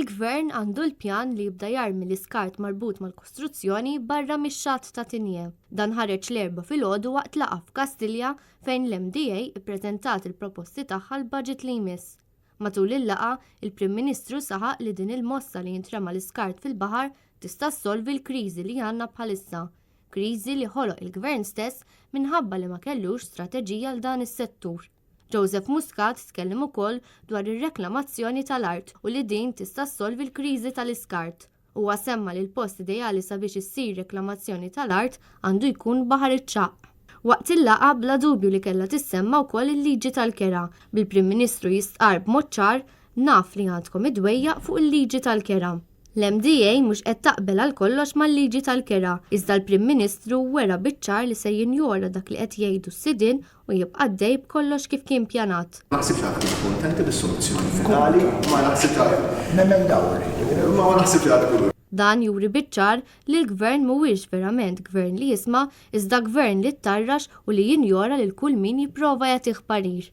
Il-Gvern għandu l-pjan li jibda jarmi l-iskart marbut mal-kostruzzjoni barra mix-xatt ta' Tignè. Dan ħareġ l-Erbgħa filgħodu waqt laqgħa f'Kastilja fejn l-MDA ippreżentat il-proposti tagħha għall-budget li jmiss. Matul il-laqgħa, il-Prim Ministru saħaq li din il-mossa li jintrema l-iskart fil-baħar tista' ssolvi l-kriżi li għandna bħalissa. Kriżi li ħoloq il-Gvern stess minħabba li ma kellux strateġija għal dan is-settur. Joseph Muscat tkellem ukoll dwar ir-reklamazzjoni tal-art u li din tista' ssolvi l-kriżi tal-iskart. Huwa semma li l-post ideali sabiex issir reklamazzjoni tal-art għandu jkun Baħar iċ-Ċagħaq. Waqt il-laqgħa bla dubju li kellha tissemma wkoll il-liġi tal-kera, bil-Prim Ministru jistqarr b'mod ċar Naf li għandkom id-dwejjaq fuq il-liġi tal-kera. L-MDA mhux qed taqbel għal kollox mal-liġi tal-kera, iżda l-Prim Ministru wera biċ-ċar li se jinjora dak li qed jgħidu s-sidien u jibqa' għaddej b'kollox kif kien pjanat. Ma naħsibx li għad ikunu kuntenti bis-soluzzjoni finali, ma naħsibx li għad. Nemendaw irridu. Ma naħsibx li għad ikunu. Dan juri biċ-ċar li l-Gvern mhuwiex verament Gvern li jisma' iżda Gvern li ttarrax u li jinjora lil kull min jipprova jagħtih parir.